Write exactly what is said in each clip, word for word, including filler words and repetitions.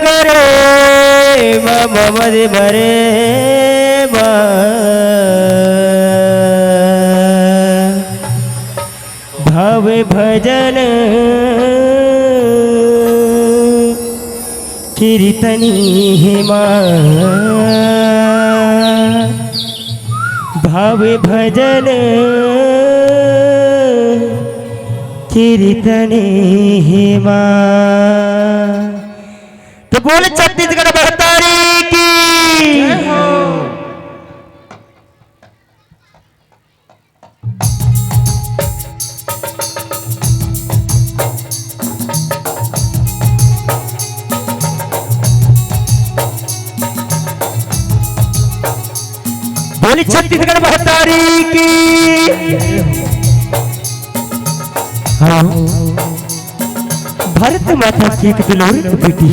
करे मम मम दे भरे मा। भावे भजन कीर्तनी हे माँ, भावे भजन कीर्तनी हे माँ। तो बोल छत्तीसगढ़ महतारी की। बोली छत्तीसगढ़ महतारी की। हाँ। भारत माता के एक दुलारित बेटी,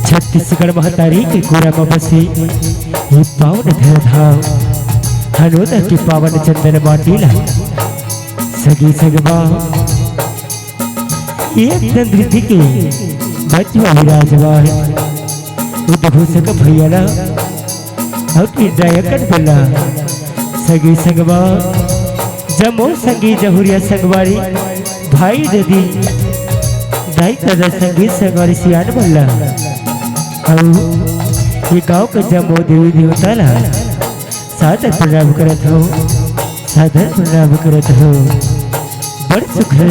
छत्तीसगढ़ महतारी के कोरा म बसे ये पावन धरा धाम, हनोदा के पावन चंदन माटी ला सगी सगवा, ये धरती के बचवा विराजमान उद्घोषक भैया ला अउ की दया कर बोला। सगी संगवा, जम्मो संगी जहुरिया संगवारी, भाई दीदी, दाई दादा संगी संगवारी सियान बोला। अउ ये गाँव के जम्मो देवी देवता ला सादर प्रणाम करत हो, सादर प्रणाम करत हो। बड़ सुखद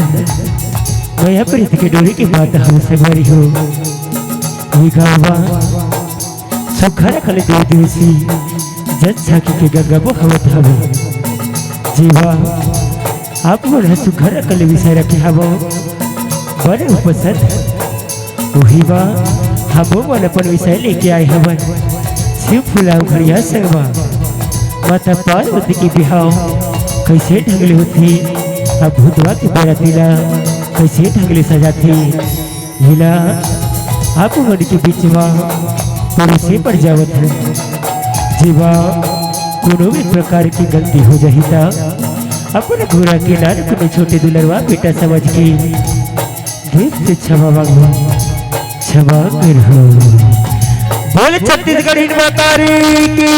मया प्रीत के डोरी के बात हो संगवारी हो। ये गाँव सुघर कल दे देसी जन झांकी के गंगा बोहावत हवे। जीवा, आप मन ह सुघर कल विषय रखे हवो, बड़े उपसत। उही बा, हमो मन अपन विषय लेके आए हवन। शिव फुलाव घड़िया संगवा, माता पार्वती के बिहाव कैसे ढंग ले होथे, अब भूतवा के बराती ला कैसे ढंग ले सजाथे। लीला आप मन के बीच म परोसे पर जावत है। जेमा कोनो भी प्रकार की गलती हो जाही त अपन घोरा के नान कोनो छोटे दुलरवा बेटा समझ के दिल से क्षमा मांगो, क्षमा करो। बोल छत्तीसगढ़ हिंद माता री की।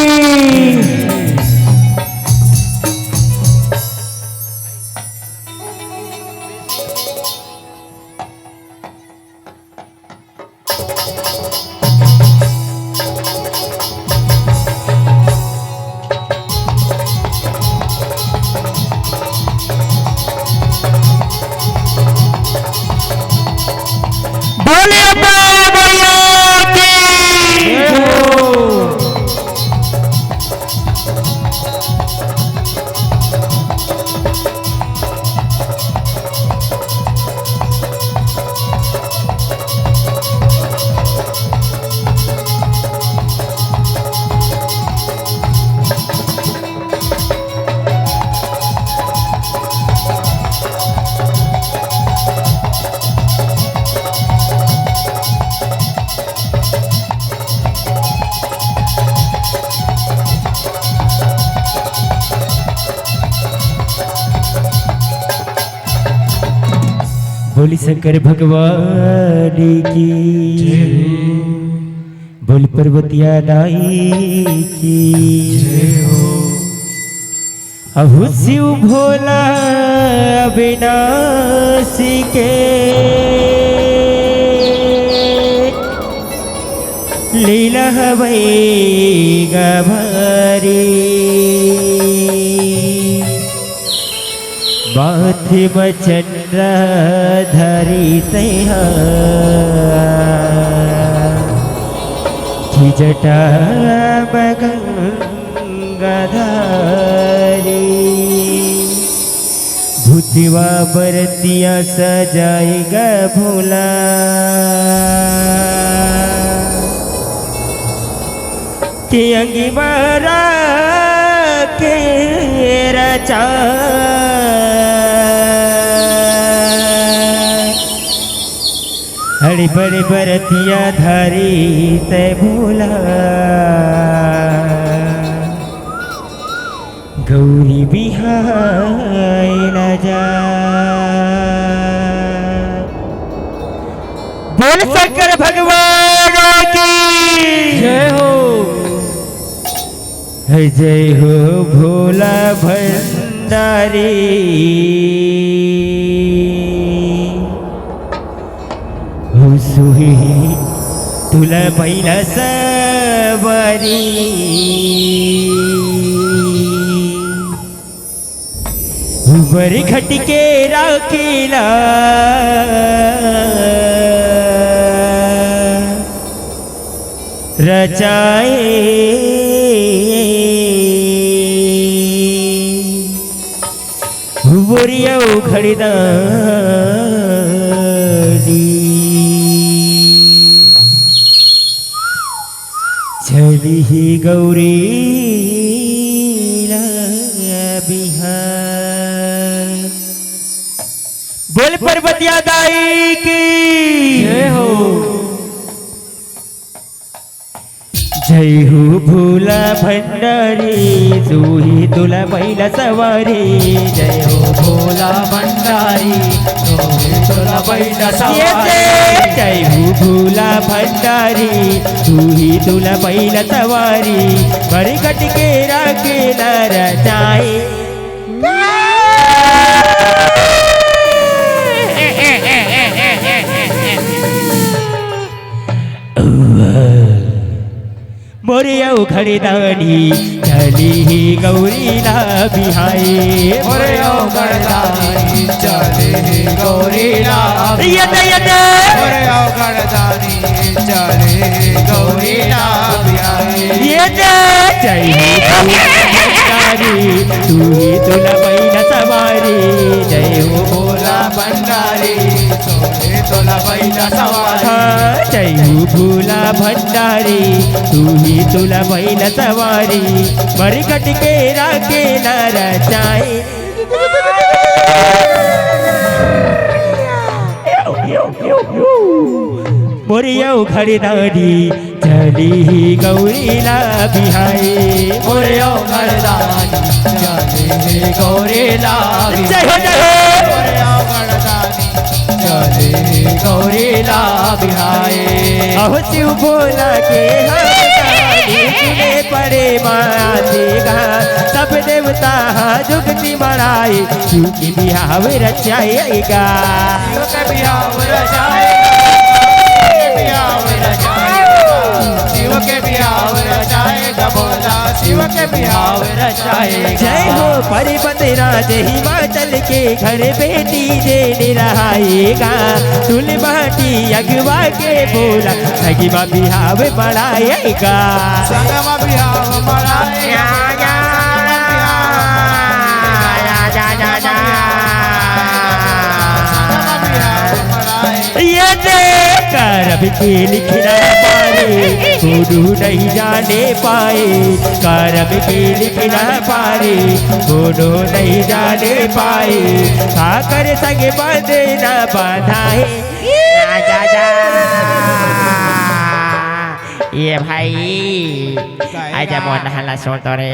बोलिए बड़ा भैया की। बोली शंकर भगवान की। जय हो। बोल पर्वतिया दाई की। जय हो। अहो शिव भोला अविनाशी के लीला हवै गा भारी। माथे म चंद्र धरी तैहा, कि जटा म गंगा धारी। भूतवा बरतिया सजाए गा भोला। के अंगी मारा के रचा। हर बड़े बरतिया धारी तै भोला, गौरी बिहाय न जा। बोल शंकर भगवान की। जय हो। जय हो भोला भंडारी। हो सुही तुला बैला सवारी। ऊपर घट के राखेला रचाए। बोरिया उखड़दानी चली ही गौरी ला बिहान। बोल पर्वतिया दाई की। जय हो। जय हो भोला भंडारी, सुही तुला बैला सवारी। जय हो भोला भंडारी, सुही तुला बैला ये सवारी। जय, जय हो भोला भंडारी, सुही तुला बैला सवारी। बरगट के राखेला रचाए। मोरे उखड़दानी चली ही गौरी ला बिहाए। मोरे उखड़दानी चली ही गौरी ला बिहाए। ये दे, ये दे। मोरे उखड़दानी चली ही गौरी ला बिहाए। ये दे। जय हो भंडारी, सुही तुला बैला सवारी। जय हो भोला भंडारी, सुही तुला बैला सवारी। हाँ, जय हो भोला भंडारी, सुही तुला बैला सवारी। बरगट के राखेला रचाए। मोरे उखड़दानी चली ही गौरी ला बिहाए। मोरे उखड़दानी चली ही गौरी ला बिहाए। जय हो, जय हो। मोरे उखड़दानी चली ही गौरी ला बिहाए। अहो शिव भोला के हरदानी सुने पड़े माथे गा। सब देवता हा जुगती मड़ाए, शिव के बिहाव रचाएगा। शिव के बिहाव रचाएगा, शिव के बिहाव रचाएगा, शिव के बिहाव रचाएगा, भोला शिव के बिहाव रचाएगा। जय हो पर्वत राज हिमाचल के, घर बेटी जे निरहाएगा। तुल बाटी अगवा के भोला, संगमा बिहाव मड़ाएगा। संगमा बिहाव मड़ाएगा। जा, जा, जा, जा। ये दे करम के लिखना पारे, कोनो नहीं जाने पाए। करम के लिखना पारे, कोनो नहीं जाने पाए। काकर संग बांधे ना बांधाए। जा, जा, जा। ये भाई, काय आजा का? मोर नहला सोतो रे।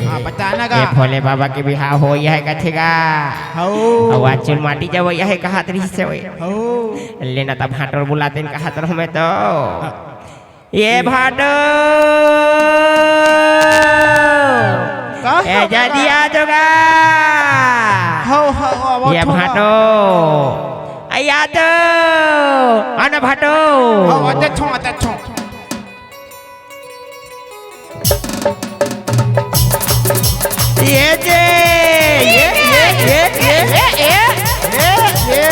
हाँ, बता ना का? ये भोले बाबा के बिहाव होइया हे कथे गा। हौ। अउ आज चुलमाटी जवइया हे कहत रहिस हे ओए। हौ। लेना त भांटो ल बुलातेन कहत रहूं मैं तो। हाँ। ये भांटो। का ए, हो जल्दी बाबा? आ तो गा। हौ, हौ, आवत ये हों गा। भांटो। अइ आ तो। आ ना भांटो। हौ, आते छो, आते छो। ये जे, ये, ये, ये, ये, ये, ये, ये, ये।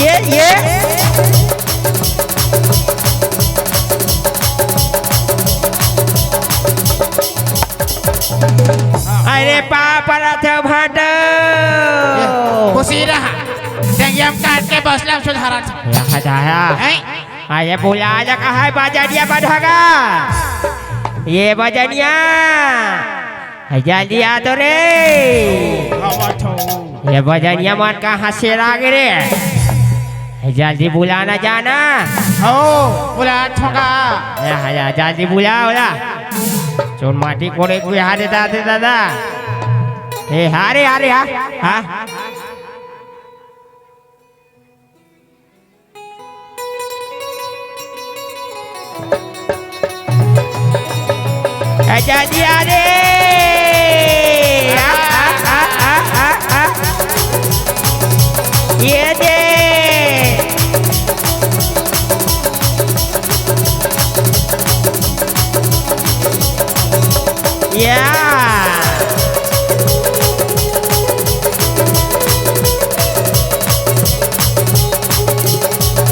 ये, ये। अरे पाँव परत हँव भांटो। ए, खुशी रहा। डेंगिया म काट के बसला म सुधारत हँव। यहाँ जाया। हैं? अरे बुला जा कहाँ हे बजरिया बधगा। ये बजनिया, जल्दी आ तो रे। आवत हो। ये बजनिया मन कहाँ से आ गे रे? जल्दी बुला ना जाना। हो, बुला छोका। या, या, जल्दी बुला, बुला। चोर माटी कोड़े कोई हारे दादे दादा। ए, हारे, हारे, हा, हा। ए, जल्दी आ रे। आ, आ, आ। ये दे। या।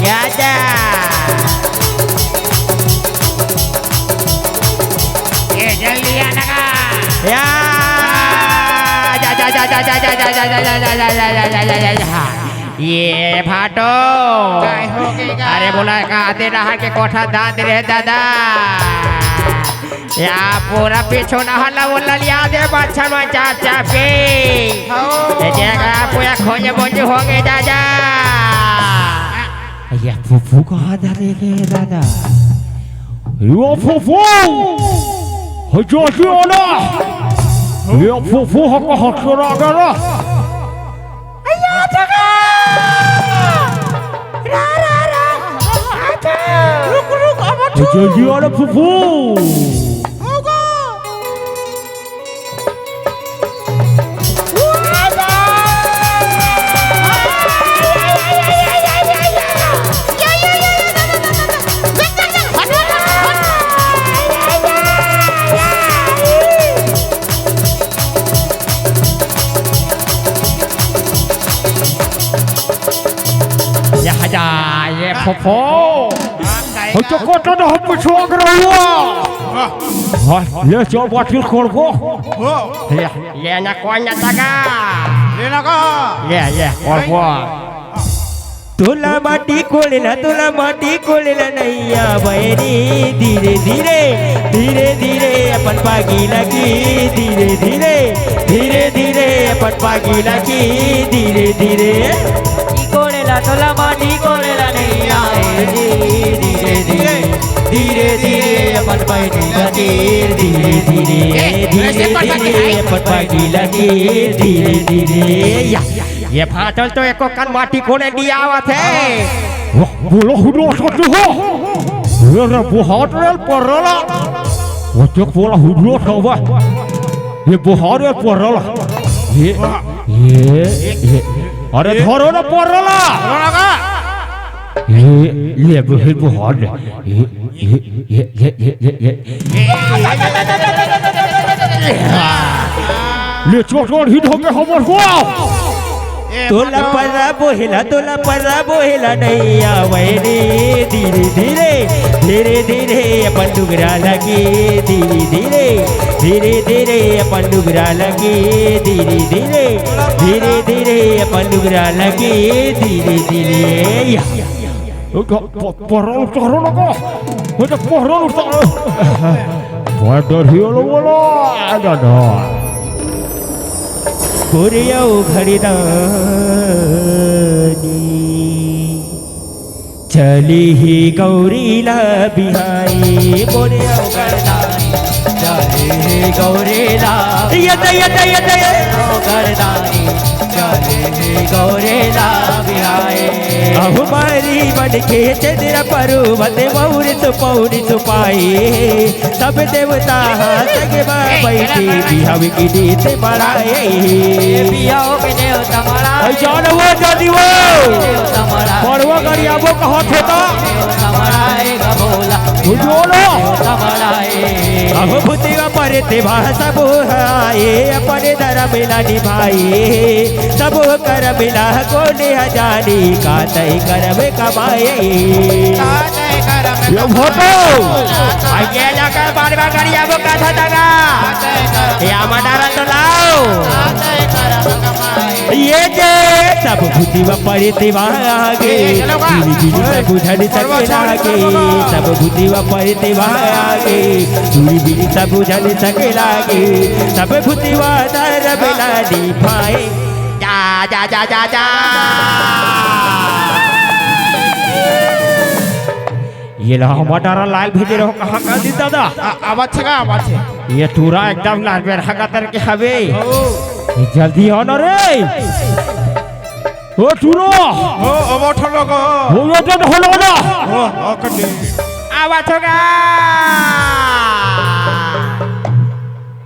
या जा। ए, जल्दी आ ना का। या। जा, जा, जा। ये भाटो। काय हो गे गा? अरे बोला का आते रहर के कोठा दाद रे दादा। या पूरा पीछू नहर ला वो ललिया दे बच्चा में चाप चाप के। हो। ये जगह पूरा खोज बोंज हो गे दादा। ये फुफू कहाँ धरे गे दादा? यो फुफू! हो जो जो ना। ये फुफू हो कहाँ चला गया? अय्या, जगा! रा, रा, रा! आजा! रुक, रुक, अब उठो। जल्दी आ रे फुफू। होगा। यहाँ जा, ये फुफू। हो तो कोटो न हो पिछुआ कर हुआ। हाँ, ले जाओ बाटी खोल को। हो। ले, ले ना कोई ना तगा। ले ना का। ले, ले, खोल को। तोला माटी कोड़ेला, तोला माटी कोड़ेला नइया बहनी, धीरे धीरे, धीरे धीरे अपन पागी लगी, धीरे धीरे, धीरे धीरे अपन पागी लगी, धीरे धीरे। कोड़ेला तोला माटी कोड़ेला नइया बहनी, धीरे धीरे, धीरे धीरे अपन पागी लगी, धीरे धीरे, ए, धीरे वैसे पटक के धीरे आई। अपन पागी लगी, धीरे धीरे। या। ये फाटल तो एको कन माटी कोड़े नइ आवत हे। वाह, बोलो हुडो सतु हो। ये रे बुहार रे परला। वो तो बोला हुडो सवा। ये बुहार रे परला। ये, ये, ये। अरे धरो ना परला। ये, ये बुहार, बुहार। ये, ये, ये। ले चोट और हिट हो गया हमर को। तोला पर्रा बोहेला, तोला पर्रा बोहेला नइया बहनी, धीरे धीरे, धीरे धीरे अपन डुगरा लगी, धीरे धीरे, धीरे धीरे अपन डुगरा लगी, धीरे धीरे, धीरे धीरे अपन डुगरा लगी, धीरे धीरे। या। प-, परल उतारो ना को। वो तो परल उतारो। बड़ा डर ही वाला वाला। आ, ना, ना। कोरिया उघड़ी दानी। चली ही गौरी ला बिहाई। कोरिया उघड़ी दानी। चली ही गौरी ला। ये तो, ये तो, ये तो, ये। उघड़ी दानी। चले गौरेला बिहाए। अहु मारी मन के चंद्र पर्वत मौर सुपौरी सुपाए। सब देवता संग मा बैठी बिहाव की रीत मनाए। बिहाव के देवता मनाए। ऐ जान वो जानी वो। देवता मनाए। पड़वा गरियाबो कहत होता। देवता मनाए गा भोला। बुझो लो। देवता मनाए। अहु भूतिया परते भाषा बुहाए। अपने धर्म ला निभाए। सब करम ला कोने जानी, कातई करम कमाए। कातई करम ये भोटो। आ ये लकर बार बार गरियाबो कथा तंगा। कातई करम या मडारा तो लाओ। कातई करम कमाए। ये जे सब भूतिवा परेतिवा आगे, ए, चलो का? दूरी बीड़ी सब बुझन सके लागे। सब भूतिवा परेतिवा आगे, दूरी बीड़ी सब बुझन सके लागे। सब भूतिवा दर बेला दी भाई। जा, जा, जा, जा, जा। ये ला हमर डहर लाल भेजे रहो, कहाँ का दी दादा? आ, आवाज छे का, आवाज छे। ये टूरा एकदम लाल बेरहा का तर के हवे। ओ। ये जल्दी आओ ना रे। ओ टूरा। ओ, अब उठ लोगो। हो गया तो हो लोगो ना। ओ, ओ, कटी। आवाज होगा।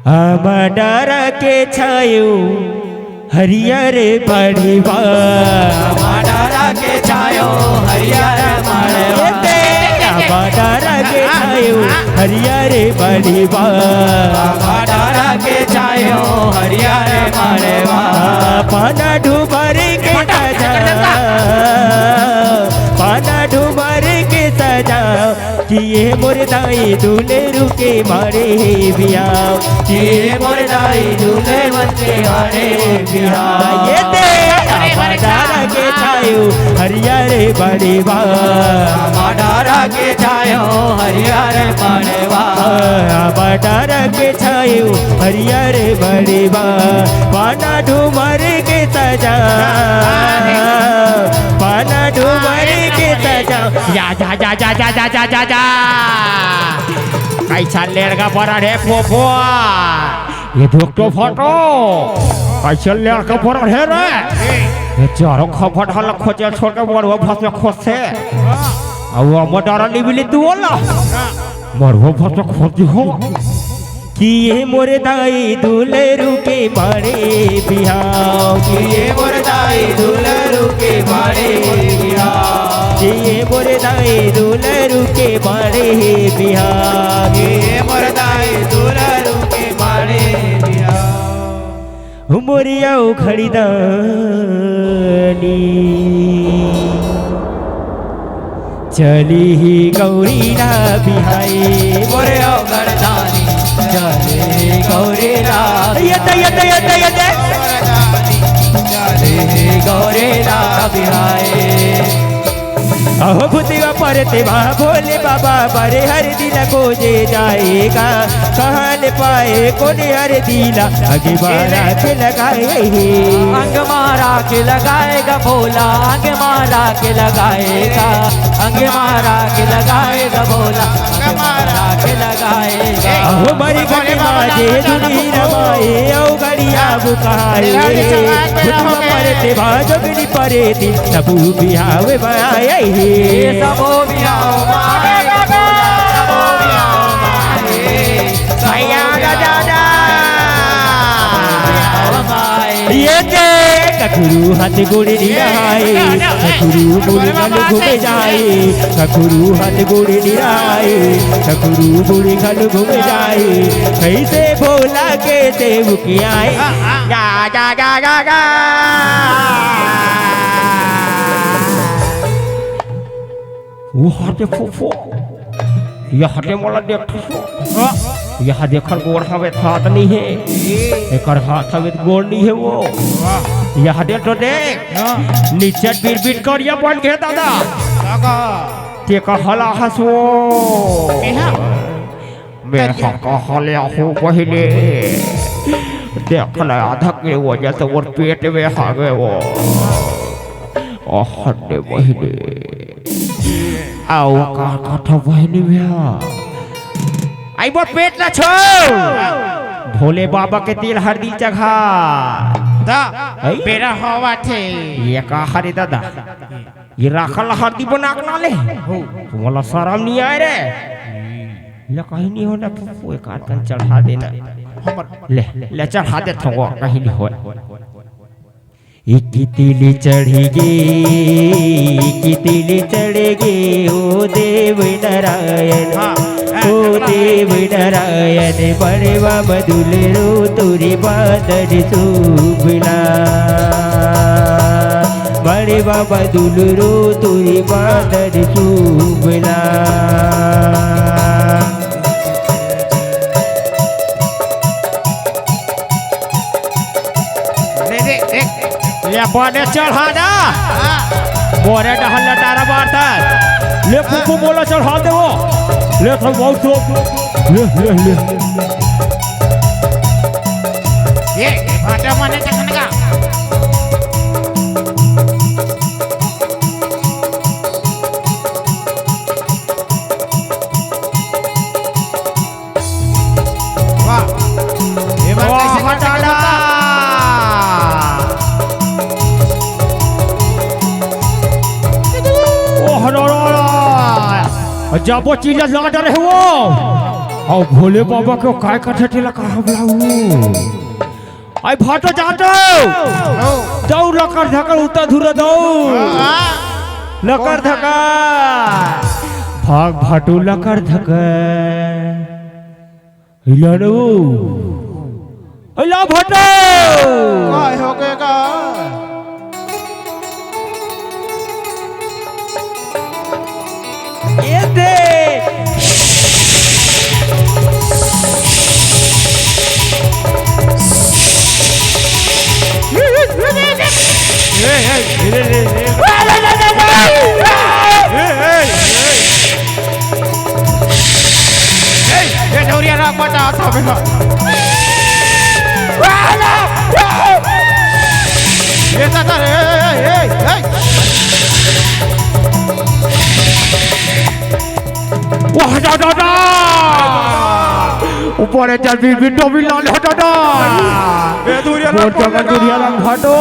हमर डहर के छायो हरियर मड़वा। हमर डहर के छायो हरियर मड़वा। ए दे, हमर डहर के छायो हरियर मड़वा। हमर डहर के छायो हरियर मड़वा। पाना डूमर के सजा, पाना डूमर के सजा, कि ये मोर दाई दुलेरू के माड़े हे बिहाव। कि ये मोर दाई दुलेरू के माड़े हे बिहाव। ये दे, हमर डहर के छायो हरियर मड़वा। हमर डहर के छायो हरियर मड़वा। हमर डहर के छायो हरियर मड़वा। पाना डूमर के सजा, पाना डूमर के सजा। या जा, जा, जा। कैसा लेड़का परा रे फोफो। ये देख तो फोटो। कैसा लेड़का परा रे रे। ये चारों खपट हल खोजे छोड़ के मड़वा भस में खोसे। अब वो हमर डहर निबिली दुआला। मड़वा भस में खोज हो। कि ये मोर दाई दुलेरू के माड़े बिहाव। कि ये मोर दाई दुलेरू के माड़े बिहाव। कि ये मोर दाई दुलेरू के माड़े बिहाव। कि ये मोर दाई दुलेरू के माड़े बिहाव। मोरिया उखड़ी दानी। चली ही गौरी ला बिहाई। मोरे ओ गरदानी, चले गौरी ला। ये दे, ये दे, ये दे, ये दे। गरदानी, चले ही गौरी ला बिहाई। अहो भूतिवा परेतिवा भोले बाबा बड़े हर दिन खोजे जाएगा। कहाँ ले पाए कोने हर दीला, अंग मारा के लगाए हे। अंग मारा के लगाएगा भोला, अंग मारा के लगाएगा, अंग मारा के लगाएगा भोला, अंग मारा के लगाएगा। अहो मरी गति माजे दुनी रमाए, औ गड़िया बुकाए। भूतिवा परेतिवा जोगनी परेती, सबू बिहाव मा आए हे। सबू बिहाव मा आए, सबू बिहाव मा आए। भैया दादा। ये दे, कखरू हाथ गोड़ निराए, कखरू गोड़ गल घूमे जाए, कखरू हाथ गोड़ निराए, कखरू गोड़ गल घूमे जाए, कैसे भोला के देव के आए। गा, गा, गा, गा, गा। वो हाथे फूफो, ये हाथे मोला देख ठसो। हाँ। ये हाथ एकर गोड़ हवे थात नहीं है, ये। एकर हाथ हवे त गोड़ नहीं है वो। वाह। ये हाथे तो देख, हाँ। नीचे बिरबिट करिया बन गए दादा। काका। ते कहला हसो। एहा। मैं हका हले आहू पहिले। देख ना, आधा के वजह से और पेट में हागे वो। अहने बहिनी। आओ का कथा बहिनी भैया। आई वो पेट ला छो। भोले बाबा के तेल हरदी चघा। दा, आई? बेरा हवा थे। ये का हरे दादा? ये राखल हरदी बना के ना ले। हो। तुम्हारा शरम नहीं आए रे। ले कहीं नहीं होना, फूफू एक आध कन चढ़ा देना। हमर ले, ले चढ़ा दे थोड़ा, कहीं नहीं हो। एक तिल चढ़ गे, एक तिल चढ़ गे, ओ देव नारायण, हाँ, ओ देव नारायण, बड़वा बदुल रो तोरे बादर सुबला। बड़े बाबा दुलरो तोरी बादर सुबला। रे, रे, रे। ये बने चढ़ा ना। मोरे डहर लटारा मारता। ले फूफू मोला चढ़ा दे वो। ले तो बहुत तो। ले, ले, ले। ये, ये भाटा माने चखन का। वाह। ये बार वाह, कैसे करके दादा। बताता? ओह, रो, रो, रो। जब वो चीज लाड रहे वो, अउ भोले बाबा के काय कथे तेला कहाँ बुलाऊ? आई भाटो जाटो। दौड़ लकर धकर उता धुरा दौड़। लकर धकर। भाग भाटो लकर धकर। हिला रो। हिला भाटो। काय हो गए का? ये दे। ए, ए, धीरे, धीरे, धीरे। ए, ए, ए। ए, ए, ढोरिया राख बचा, आता बेटा। ए, दादा रे, ए, ए, ए, ए। वाह, जा, जा, जा। ऊपर चल भी विंडो भी लाल हो, दादा। ए, दूरिया बोल रंग, तो मैं दूरिया रंग हटो।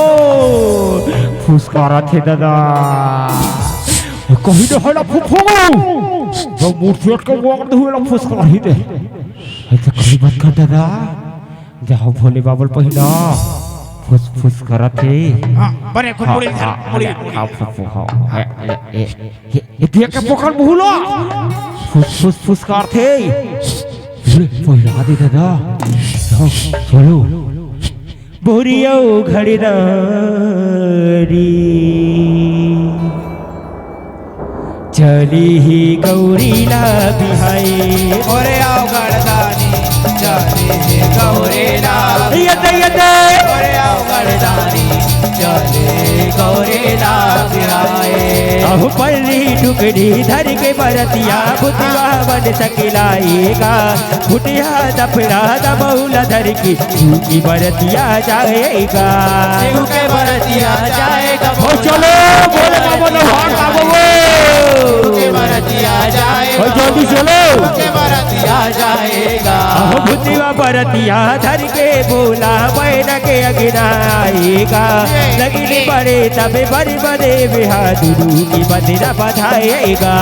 फुसकारा थे, दादा। कहीं तो हला फुफू। वो मुर्शियत को वो कर हुए ला फुसकारा ही दे। ऐसा कहीं मत कर, दादा। जाओ भोले बाबा ल पहिला फुस फुस करत हे। हाँ, बने खुद हाँ, मुड़ी धर, हाँ, मुड़ी, हाँ, मुड़ी। हाँ, फुस, फुस, हाँ, हाँ, ए, ए, ए, ए, ए, देख के पकड़ मुहला। फुस फुस फुस करत हे। ले, पहिला दे दादा। जाओ, चलो। बोरिया घड़ी दारी। चली ही गौरी ला बिहाई। ओरे आओ गड़दानी, चली ही गौरी ला। यदे, यदे। ओरे आओ गड़दानी, चली गौरी ला बिहाई। अहो पल्ली टुकड़ी धर के बरतिया, भुतवा बन सकिलाएगा। भुतिया दफड़ा दबौला धर के, झूठी बरतिया जाएगा। शिव के बरतिया जाएगा ओ चलो, भोले बाबा ने हाथ लागो वो। शिव के बरतिया जाएगा। ओ जल्दी चलो। शिव के बरतिया जाएगा। अहो भुतिया बरतिया धर के बोला, बैन के अगिना आएगा। लगनी पड़े तबे बड़ी बड़े बिहादुरू की बदरा बधाएगा।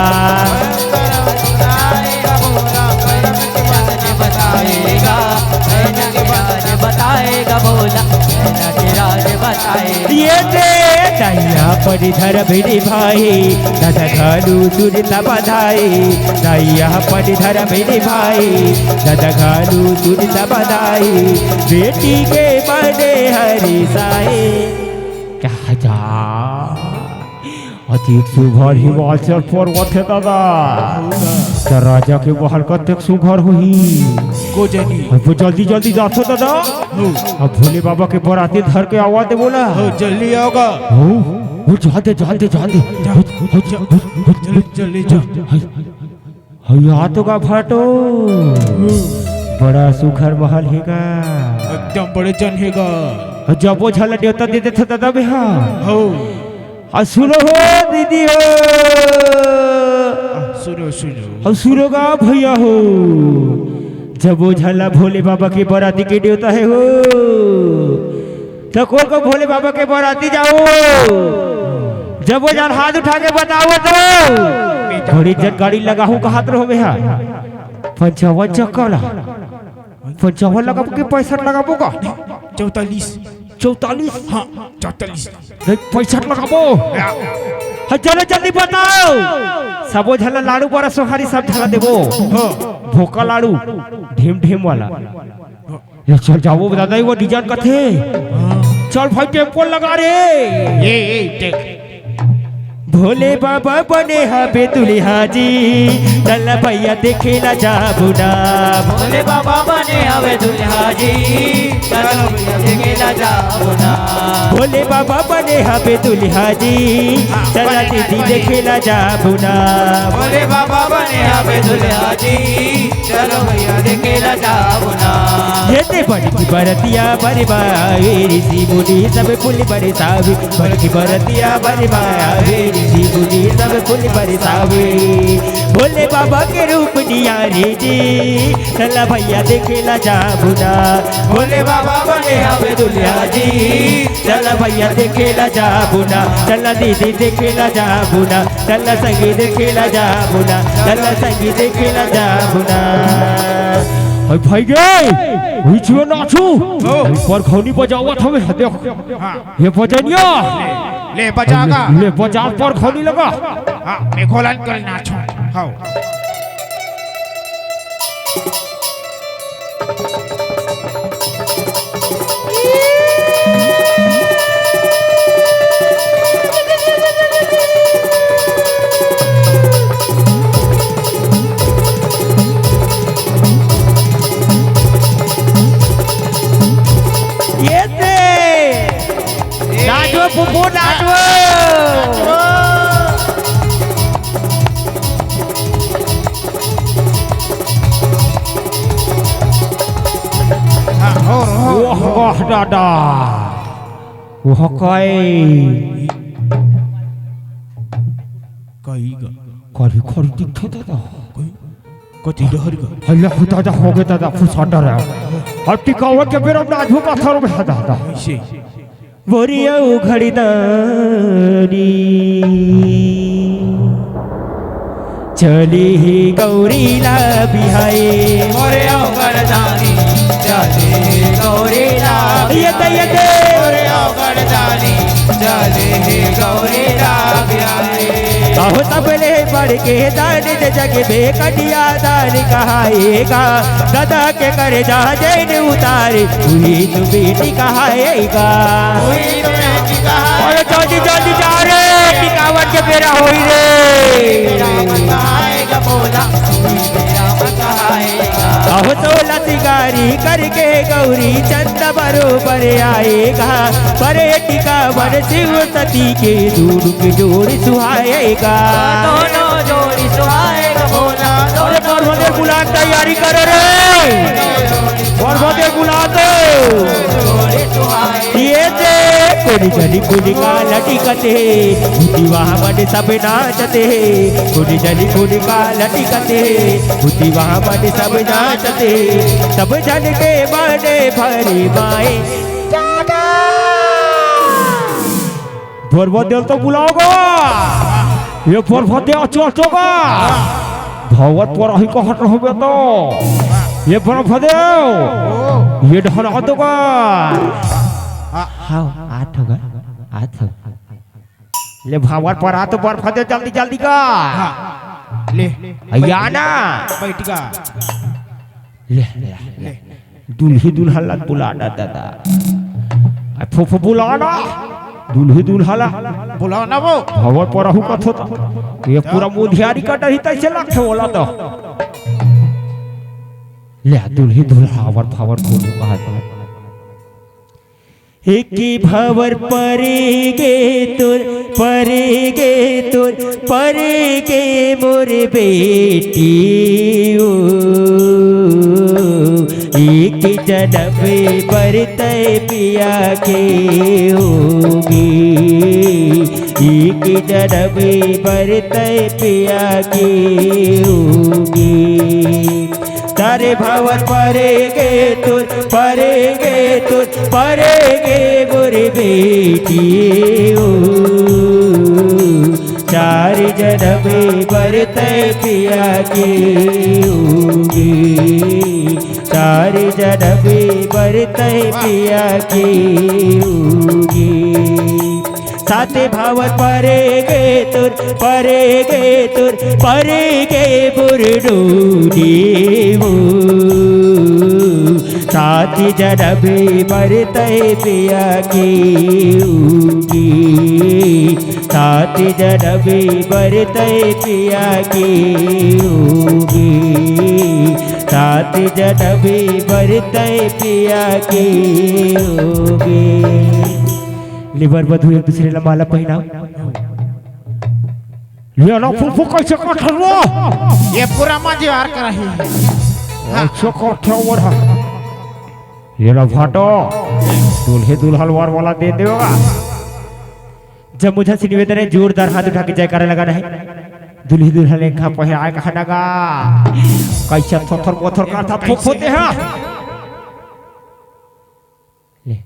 बताएगा, बताएगा भोला, के राज बताए। ये दे दैया परि धरम निभाए, दादा घालू सुरता बधाए। दैया परि धरम निभाए, दादा घालू सुरता बधाए। बेटी के बने हरि साए। क्या जा अति सुघर हिमाचल पर्वत हे दादा। त राजा के महल कतेक सुघर होही। को जनी। अब जल्दी जल्दी जाथो दादा। हो। अब भोले बाबा के बराती धर के आवा दे बोला। हो, जल्दी आओगा। हो, हो, जा दे, जा दे, जा दे। जा, हो, हो, जा, हो, हो, जल्दी, जल्दी जा। हो, हो, हो, या तो का भाटो। हो। बड़ा सुघर महल हे गा। एकदम बड़े जन हे गा। जबो झन ला नेवता दे देथे दादा मेहा। हो। आ सुनो हो दीदी हो। आ, सुनो, सुनो। आ सुनो गा भैया हो। जबो झन ला भोले बाबा के बराती के नेवता हे हो। त कोन कोन भोले बाबा के बराती जाओ। जबो झन हाथ उठा के बताओ तो। घड़ी जन गाड़ी लगाहूं कहत रहो मेहा। पंचावन चक्का ला। पंचावन लगाबो के पैंसठ लगाबो का? चौतालीस। चौतालीस? हाँ, चौतालीस। नहीं, पैंसठ लगाबो। हाँ, चलो जल्दी बताओ। सबो झन ला लाडू बरा सोहारी सब झन ला देबो। हाँ। भोका लाडू, ढेम ढेम वाला। हाँ। ये चल जाओ दादा, वो डिजाइन कथे। हाँ। चल भाई टेम्पो लगा रे। ये, ये, देख। भोले बाबा बने हवे दुल्हा जी, चल भैया देखे ला जाबो ना। भोले बाबा बने हवे दुल्हा जी, चल भैया देखे ला जाबो ना। भोले बाबा बने हवे दुल्हा जी, चला दीदी देखे ला जाबो ना। भोले बाबा बने हवे दुल्हा जी, चलो भैया देखे ला जाबो ना। ये ते बड़की बरतिया बरबावे, ऋषि मुनि सब फूल बरसावे। बड़की बरतिया बरबावे, ऋषि मुनि सब फूल बरसावे। भोले बाबा के रूप नियारे जी, चला भैया देखे ला जाबो ना। भोले बाबा बने हवे दुल्हा जी, चला भैया देखे ला जाबो ना। चला दीदी देखे ला जाबो ना। चला संगी देखे ला जाबो ना। चला संगी देखे ला जाबो ना। अरे भाई गे, बीच में नाचू। ओ। अरे परखौनी बजावत हवे, देख। हाँ। ये बजनिया। ले, ले बजा गा। ले, ले बजा परखौनी लगा। हाँ, मैं घोलन कर नाचू। हाँ। ये दे। नाचो फूफू, नाचो। हाँ, हो, हो। वाह, वाह, दादा। वाह, काई। काई गा। काई, काई दिखथे दादा। काई? कथी डहर गा? अल्लाह, दादा, हो गे दादा, फुसा डर है। अब टिकावत के बेरा नाचू का थर में दादा। ऐसे। बोरिया उघड़ दानी। चली ही गौरी ला बिहाए। मोरे अवगढ़ दानी, चली ही गौरी ला ये ते, ये ते। मोरे अवगढ़ दानी, चली ही गौरी ला बिहाए। कहो सबले बढ़ के दान जे जग में कटिया दान कहाएगा। दादा के कर जा जैन उतारे, वही तो बेटी कहाएगा। वही तो बेटी कहाएगा। अरे जल्दी, जल्दी जा रे, टिकावत के बेरा होई रे। बेरा मत आएगा बोला, वही बेरा मत आएगा। अब तो लतिगारी करके गौरी चंद बरोबर आएगा। पर टिकावन शिव सती के दोनों के जोड़ी सुहाएगा। दोनों जोड़ी सुहाएगा बोला। अरे, दोनों पर्वते जोड़ी बुला तैयारी करो रे। दोनों जोड़ी पर्वते बुला दो। जोड़ी सुहाएगा। ये दे, कोनी जनी कोनी का लटिकत हे, भूती वहाँ मन सब नाचत हे। कोनी जनी कोनी का लटिकत हे, भूती वहाँ मन सब नाचत हे। सब जन के मन भरे माए। पर्वत देव तो बुलाओगा। ये पर्वत देव चल चोगा। भगवत पर ही कहत रहो बेटो। ये पर्वत देव। ये ढला दोगा। हाँ, आठ होगा। आठ होगा। ले भगवत पर आ तो पर्वत देव जल्दी जल्दी का। हाँ। ले। या ना। बैठ गा। ले, ले, ले। दुल्ही दुल्हन ला बुलाना दादा। आ फूफू बुलाना। दुल्ही दुल्हन ला। बुलाना वो। भगवत पर रहू कथो तो। ये पूरा मुधियारी का डरी तैसे लगथे बोला तो। ले दुल्ही दुल्हा आवर फावर खोलू कहा तो। एकी भावर परे गे तोर, परे गे तोर, परे गे मोर बेटी ओ। एक जनम बर तै पिया के होगे, एक जनम बर तै पिया के होगे। तारे भावर परे गे तोर, परे गे तोर, परे गे मोर बेटी ओ। चार जनम बर तै पिया के होगे, चार जनम बर तै पिया के होगे। सात भावर परे गे तोर, परे गे तोर, परे गे बुरडू देवो। सात जनम बर तै पिया के होगे, सात जनम बर तै पिया के होगे, सात जनम बर तै पिया के होगे। ले बर बधू एक दूसरे ला माला पहिनाव। ले ना फूफू, कैसे कठरवा? ये पूरा मजेदार कराही। अच्छा कठरवा। ये ला फाटो। दूल्हे दुल्हन वर वाला दे देगा। जम्मो झन से निवेदन हे, जोरदार हाथ उठा के जयकारा लगाना हे। दूल्हे दुल्हन लेखा पहिराय कहा नगा। कैसे थोथर बोथर करथा फूफू ते हा। ले।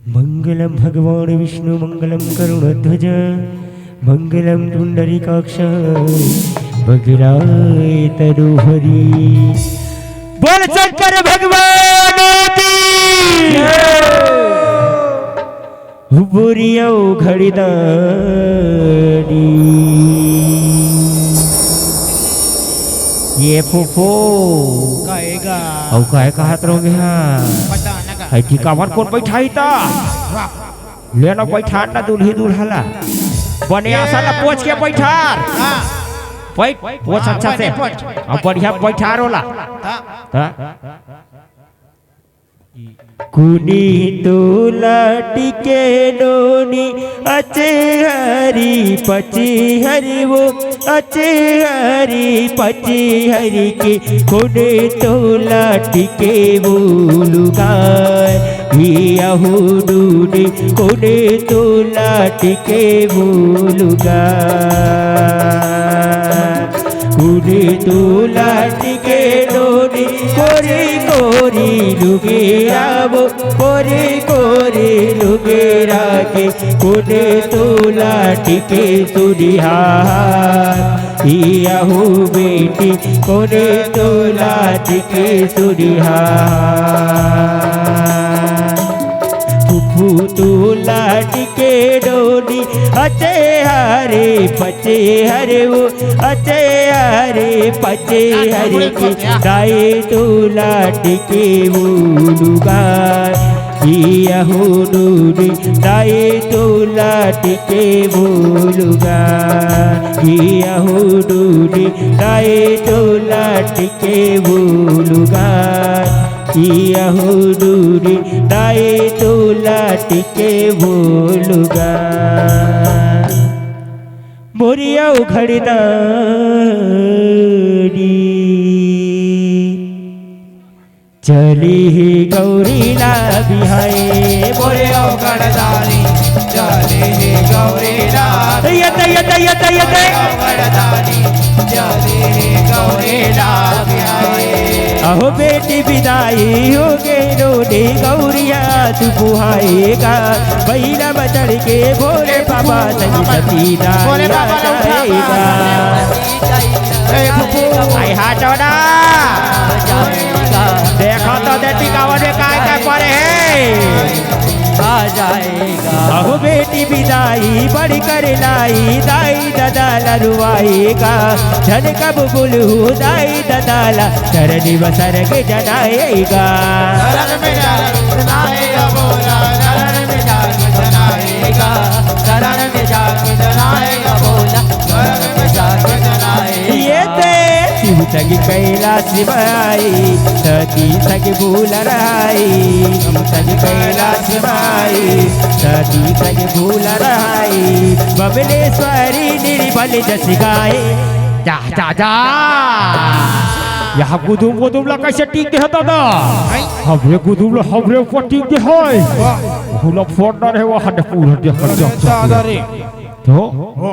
मंगलम भगवान विष्णु मंगलम करुणध्वज मंगलम पुंडरीकाक्ष मंगलाय तनोहरी। बोल शंकर भगवान की। बोरिया घड़ीदानी। ये फूफू। कहेगा। अउ काय कहत रहोगे हाँ? पता न का। है ठीक काबर कोन बैठाही ता? वाह। ले ना बैठार ना दूल्ही दूल्हा ला। बने आसन ला पोछ के बैठार। हाँ। बैठ, पोछ हाँ, अच्छा बने से। पोछ, अब बढ़िया बैठार ओला। हाँ। हाँ। कुनी तोला टिके नोनी, अचे हरी पचे हरी वो, अचे हरी पचे हरी के, कुनी तोला टिके वो लुगाय, ये अहो नोनी, कुनी तोला टिके वो लुगाय। कुनी तोला टिके नोनी, कोरी कोरी लुगेरा वो, कोरी कोरी लुगेरा के, कुनी तोला टिके सुनिहार। ये अहो बेटी, कुनी तोला टिके सुनिहार। फूफू तोला टिके नोनी, अचे हरे पचे हरे वो, अचे हरे पचे हरे के, दाई तोला टिके वो लुगाय। ये अहो नोनी, दाई तोला टिके वो लुगाय। ये अहो नोनी, दाई तोला टिके वो लुगाय। ये अहो नोनी, दाई तोला टिके वो लुगाय। मोरिया घड़ीदानी। चली ही गौरी ला बिहाए। मोरे अवगढ़ दानी, चली ही गौरी ला। ये ते, ये ते, ये ते, ये ते। अवगढ़ दानी, चली ही गौरी ला बिहाए। अहो बेटी बिदाई होगे नोनी, गौरिया तू बुहाएगा। बहिना में चढ़ के भोले बाबा सही सती भोले बाबा ला उठा जाएगा। ए, फूफू। आई हा चौड़ा। देखो तो दे टिकावन में काय काय पड़े हे। आ जाएगा। अहो बेटी बिदाई बड़ी कर लाई, दाई ददा लरुआएगा। झन कब बुलहू दाई ददा ला, चरनी बसर के जनाएगा। चरण में जाके जनाएगा बोला, चरण में जाके जनाएगा। चरण में जाके जनाएगा बोला, चरण में जाके जनाएगा। ये ते शिव संग कैलाश में आई, सती संग भूल रहाई। शिव संग कैलाश में आई, सती संग भूल रहाई। बबलेश्वरी निर्बल जस गाए। जा, जा, जा। यहाँ गुदुम गुदुम ला कैसे टीक दे हे दादा? हमरे गुदुम ला हमरे ऊपर टीक दे हे। वाह। भूला फोड़ ना रहे, वहाँ ने पूरा देखा जा, जा, दादा रे। तो? हो।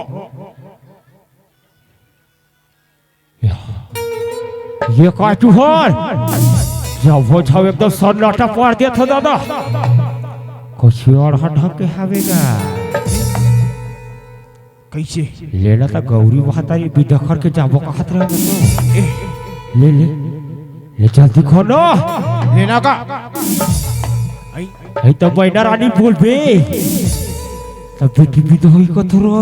ये का तुहर? जब हो जाओ एकदम सन्नाटा पार देत हो दादा। कुछ और ढंग के हवेगा। कैसे? लेला त गौरी वहां तारी बिदखर के जाबो कहत रहे तो। ए। ले, ले। ले जल्दी खोलो। लेना का? आई। ए तो मैना रानी बोलबे। तब बेटी बिदोही कथरो।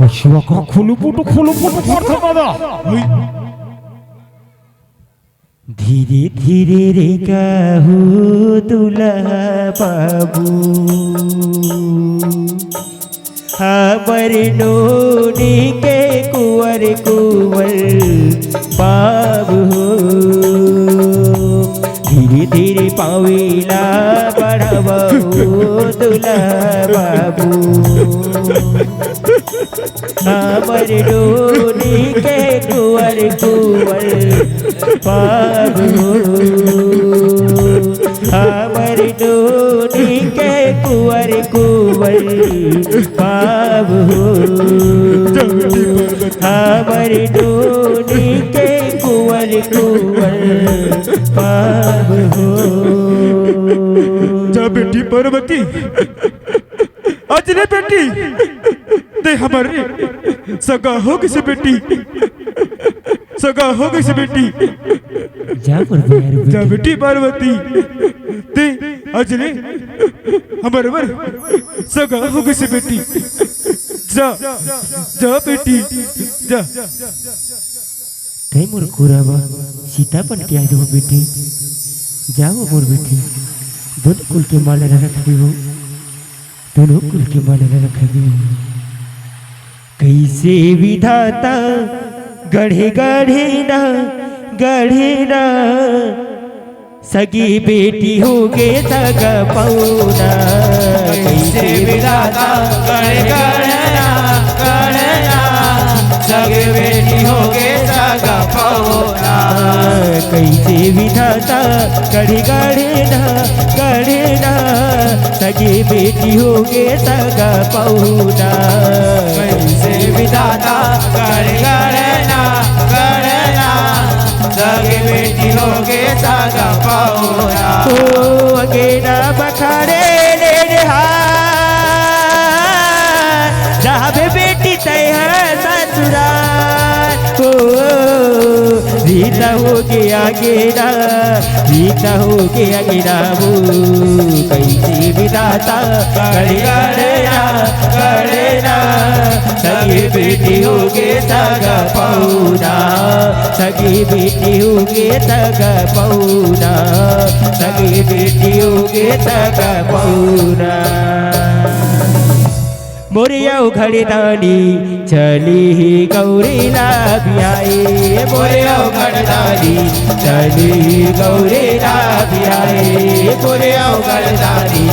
हसुआ का खुलू पुटू, खुलू पुटू करत दादा। धीरे धीरे रे कहू दुल्हा बाबू, हमर नोनी के कुंवर कुंवर पाव हो। धीरे धीरे पाँव ला बढ़ावहू, दुल्हा बाबू, हमर डोली के कुंवर कुंवर पाव हो, हमर डोली के कुंवर कुंवर पाव हो, हमर डोली के कुंवर कुंवर पाव हो। जा बेटी पार्वती, अजरे बेटी, ते हमर सगा हो गइस बेटी, सगा हो गइस बेटी। जा मोर प्यार जा बेटी। बेटी पार्वती, ते अजरे हमर बर सगा हो गइस बेटी। जा, जा बेटी, जा। तै मोर कुरवा सीता बन के आ जाबो बेटी। जाबो मोर बेटी, दोनों कुल के मान रखबो, दोनों कुल के मान रखबो। कइसे विधाता गढ़े गढ़े ना, गढ़े ना, सगी बेटी होगे सगा पौना। कइसे विधाता गढ़े गढ़े ना, गढ़े ना, सगी बेटी होगे सगा पौना। कइसे विधाता गढ़े गढ़े ना, गढ़े ना, सगी बेटी होगे सगा पौना। कइसे विधाता गढ़े गढ़े ना, गढ़े ना, सगी बेटी होगे सगा पौना। ओ अगेना बखारे ले रे हा, जाबे बेटी तैं हा ससुरार। ओ रीता होगे अगेना, रीता होगे अगेना वो। कइसे विधाता गढ़े गढ़े ना, गढ़े ना, सगी बेटी होगे सगा पौना, सगी बेटी होगे सगा पौना, सगी बेटी होगे सगा पौना। मोरे अउ घरदानी चली ही गौरी ला बिहाए, मोरे अउ घरदानी चली ही गौरी ला बिहाए, मोरे अउ घरदानी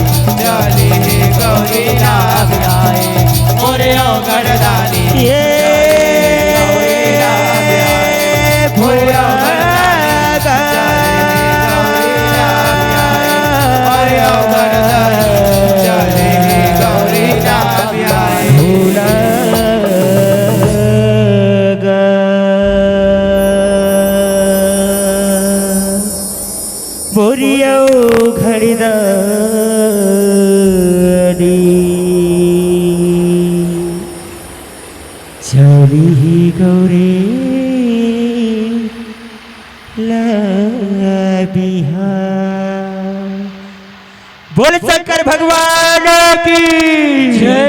चली ही गौरी ला बिहाए, मोरे अउ घरदानी ये गौरी ला बिहाए, मोरे अउ घरदानी चली ही गौरी ला बिहाए, मोरे अउ घरदानी चली ही गौरी ला बिहाए। भोला गा मोरे अउ घरदानी चली ही गौरी ला बिहाए। बोल शंकर भगवान